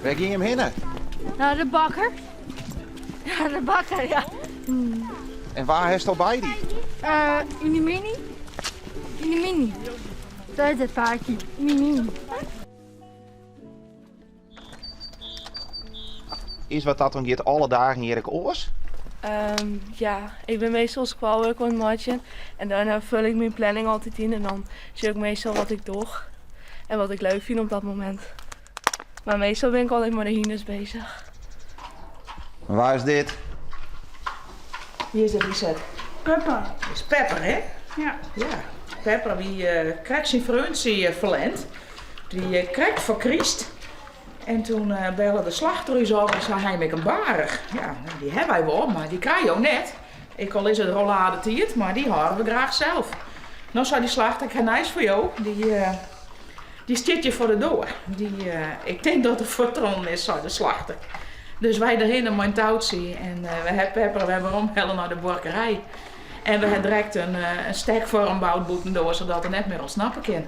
Wêr gean jim hinne? Nei de bakker. Nei de bakker, ja. En wa hast al by dy? Uh, yn de mini. Yn de mini. Dat is it paadje. Yn de mini. Is wat dat oangiet alle dagen hjir ek oars? Um, ja, ik bin meastal skoalwurk oan it meitsjen en dan ful ik myn planning altyd yn en dan sjoch ik meastal wat ik doch en wat ik leuk fyn op dat momint. Mar meastal bin ik altyd mei de hynders bezich. Wa is dit? Wie is dit, Lisette? Pepper. Dat is Pepper, hè? Ja. Ja. Pepper wie uh, krekt syn freontsje ferlern. It wie krekt foar kryst. En toen uh, belle de slachter ús op en sei hy ik in baarch. Ja, nou, dy hawwe wy wol, mar dy krije jo net. Ek al is it rolladetiid, mar dy hâlde we graach sels. No sei dy slachter, ik ha nijs foar jo. Dy, uh, dy stiet hjir foar de doar. Dy, uh, ik tink dat er fuortrûn is, sei de slachter. Dus wy derhinne mei in toutsje en uh, we ha Pepper wer weromhelle nei de buorkerij. En we ha direkt in, in stek foar him boud bûtendoar, sadat er net mear ûntsnappe kin.